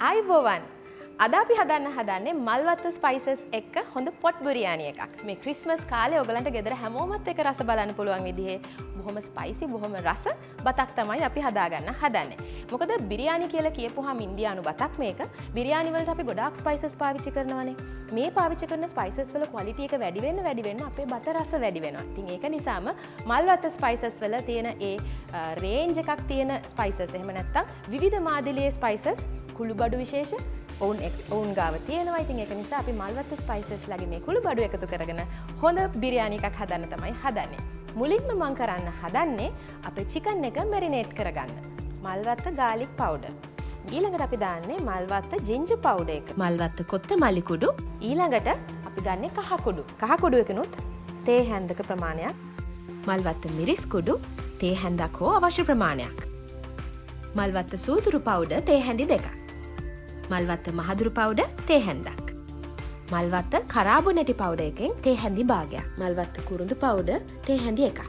ආයුබෝවන්. අද අපි හදන්න හදන්නේ මල්වත්ත ස්පයිසස් එක්ක හොඳ පොට් බිරියානි එකක්. මේ ක්‍රිස්මස් කාලේ ඔයගලන්ට ගෙදර හැමෝමත් එක්ක රස බලන්න පුළුවන් විදිහේ බොහොම ස්පයිසි, බොහොම රස බතක් තමයි අපි හදාගන්න හදන්නේ. මොකද බිරියානි කියලා කියපුවාම ඉන්දියානු බතක් මේක. බිරියානි වලට අපි ගොඩාක් ස්පයිසස් පාවිච්චි කරනවානේ. මේ පාවිච්චි කරන ස්පයිසස් වල ක්වොලිටි එක වැඩි වෙන්න වැඩි වෙන්න අපේ බත රස වැඩි වෙනවා. ඉතින් ඒක නිසාම මල්වත්ත ස්පයිසස් වල තියෙන ඒ රේන්ජ් එකක් තියෙන ස්පයිසස්, එහෙම නැත්නම් විවිධ මාදිලියේ ස්පයිසස්, කුළුබඩු විශේෂ ඔවුන් ගාව තියෙනවා. ඉතින් ඒක නිසා අපි මල්වත්ත ස්පයිසස් ලගේ මේ කුළුබඩු එකතු කරගෙන හොඳ බිරියානි එකක් හදන්න තමයි හදන්නේ. මුලින්ම මං කරන්න හදන්නේ අපේ චිකන් එක මැරිනේට් කරගන්න. Malwatta garlic powder. ඊළඟට අපි දාන්නේ මල්වත්ත ජින්ජර් පවුඩර් එක. මල්වත්ත කොත්තමල්ලි කුඩු. ඊළඟට අපි ගන්නේ කහ කුඩු. කහ කුඩු එකනොත් තේ හැන්දක ප්‍රමාණයක්. මල්වත්ත මිරිස් කුඩු තේ හැන්දක් හෝ අවශ්‍ය ප්‍රමාණයක්. මල්වත්ත සූදුරු පවුඩර් තේ හැඳි දෙකක්. මල්වත්ත මහදුරු පවුඩර් තේ හැන්දක්. මල්වත්ත කරාබු නැටි පවුඩර් එකෙන් තේ හැඳි භාගයක්. මල්වත්ත කුරුඳු පවුඩර් තේ හැඳි එකක්.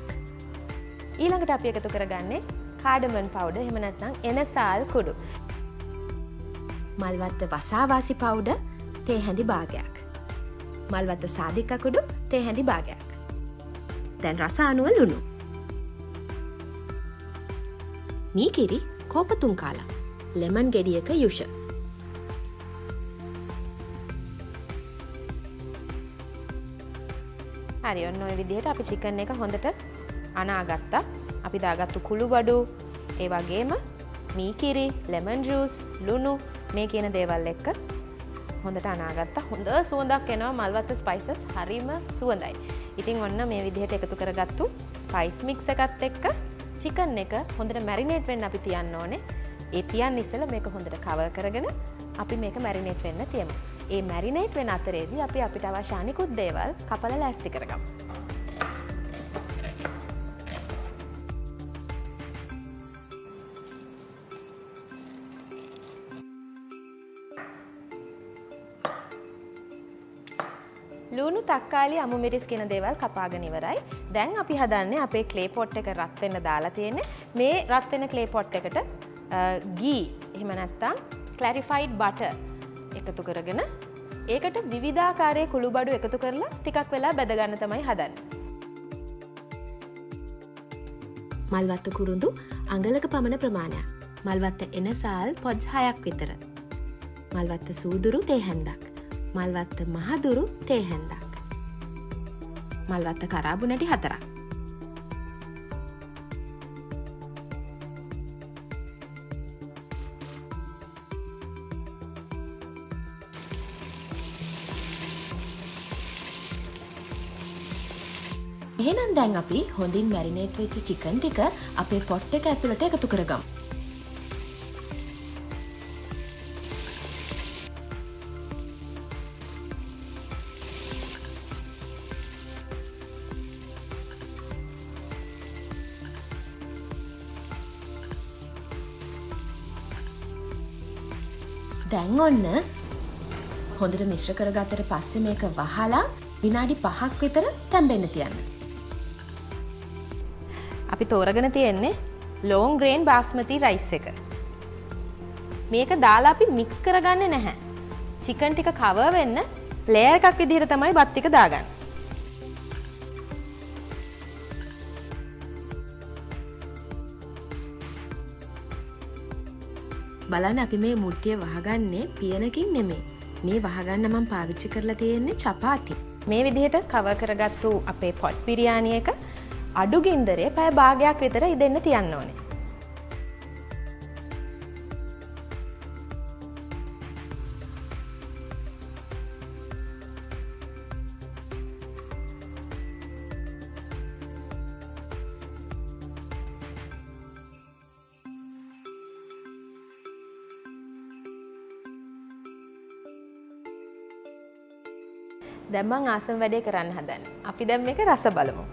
ඊළඟට අපි එකතු කරගන්නේ කාඩමන් පවුඩර්, එහෙම නැත්නම් එනසාල් කුඩු. මල්වත්ත වසාවාසි පවුඩර් තේ හැඳි භාගයක්. මල්වත්ත සාදික්ක කුඩු තේ හැඳි භාගයක්. දැන් රස අනුව ලුණු. මීකිරි කෝප තුන් කාලක්. ලෙමන් ගෙඩියක යුෂ. හරි, ඔන්න ඔය විදිහට අපි චිකන් එක හොඳට අනාගත්තා. අපි දාගත්තු කුළු බඩු, ඒ වගේම මීකිරි, ලෙමන් ජූස්, ලුණු මේ කියන දේවල් එක්ක හොඳට අනාගත්තා. හොඳ සුවඳක් එනවා මල්වත්ත ස්පයිසස් හරිම සුවඳයි. ඉතින් ඔන්න මේ විදිහට එකතු කරගත්තු ස්පයිස් මික්ස් එකත් එක්ක චිකන් එක හොඳට මැරිනේට් වෙන්න අපි තියන්න ඕනේ. ඒ තියන්න ඉස්සෙල්ලා මේක හොඳට කවර් කරගෙන අපි මේක මැරිනේට් වෙන්න තියමු. ඒ මැරිනේට් වෙන අතරේදී අපි අපිට අවශ්‍ය අනිකුත් දේවල් කපලා ලෑස්ති කරගමු. ලුණු, තක්කාලි, අමු මිරිස් කියන දේවල් කපාගෙන ඉවරයි. දැන් අපි හදන්නේ අපේ ක්ලේ පොට් එක රත් වෙන්න දාලා තියෙන්නේ. මේ රත් වෙන ක්ලේ පොට් එකට ගී, එහෙම නැත්නම් ක්ලැරිෆයිඩ් බටර් එකතු කරගෙන ඒකට විවිධාකාරයේ කුළුබඩු එකතු කරලා ටිකක් වෙලා බැද ගන්න තමයි හදන්නේ. මල්වත්ත කුරුඳු අඟලක පමණ ප්‍රමාණයක්. මල්වත්ත එනසාල් පොඩ්ස් 6ක් විතර. මල්වත්ත සූදුරු තේ හැන්දක්. මල්වත්ත මහදුරු තේ හැන්දක්. මල්වත්ත කරාබු නැටි 4ක්. එහෙනම් දැන් අපි හොඳින් මැරිනේට් වෙච්ච චිකන් ටික අපේ පොට් එක ඇතුළට එකතු කරගමු. දැන් ඔන්න හොඳට මිශ්‍ර කරගත්තට පස්සේ මේක වහලා විනාඩි 5ක් විතර තැම්බෙන්න තියන්න. අපි තෝරගෙන තියෙන්නේ ලෝන්ග් ග්‍රේන් බාස්මති රයිස් එක. මේක දාලා අපි මික්ස් කරගන්නේ නැහැ. චිකන් ටික කවර් වෙන්න ලේයර් එකක් විදිහට තමයි බත් ටික දාගන්නේ. බලන්න අපි මේ මුට්ටිය වහගන්නේ පියනකින් නෙමෙයි. මේ වහගන්න මම පාවිච්චි කරලා තියෙන්නේ චපාති. මේ විදිහට කවර් කරගත්තු අපේ පොට් බිරියානි එක අඩු ගින්දරේ පැය භාගයක් විතර ඉදෙන්න තියන්න ඕනේ. දැන් මං ආසම වැඩේ කරන්න හදන්නේ. අපි දැන් මේක රස බලමු.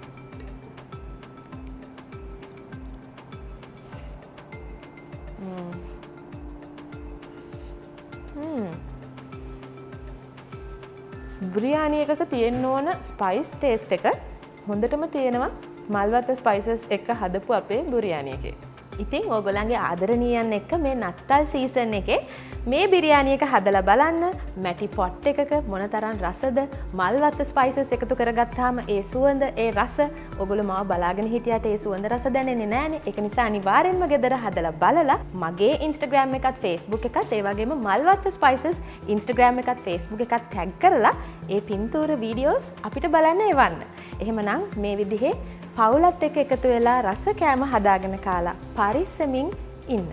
බිරියානි එකක තියෙන්න ඕන ස්පයිස් ටේස්ට් එක හොඳටම තියෙනවා මල්වත්ත ස්පයිසස් එක්ක හදපු අපේ බිරියානි එකේ. ඉතින් ඕගොල්ලන්ගේ ආදරණීයන් එක්ක මේ නත්තල් සීසන් එකේ මේ බිරියානි එක හදලා බලන්න. මැටි පොට් එකක මොනතරම් රසද. මල්වත්ත ස්පයිසස් එකතු කරගත්තාම ඒ සුවඳ, ඒ රස, ඔගොල්ලෝ මාව බලාගෙන හිටියට ඒ සුවඳ රස දැනෙන්නේ නෑනේ. ඒක නිසා අනිවාර්යෙන්ම ගෙදර හදලා බලලා මගේ Instagram එකත් Facebook එකත්, ඒ වගේම මල්වත්ත ස්පයිසස් Instagram එකත් Facebook එකත් ටැග් කරලා ඒ පින්තූර වීඩියෝස් අපිට බලන්න එවන්න. එහෙමනම් මේ විදිහේ පවුලත් එක්ක එකතු වෙලා රස කෑම හදාගෙන කාලා පරිස්සමින් ඉන්න.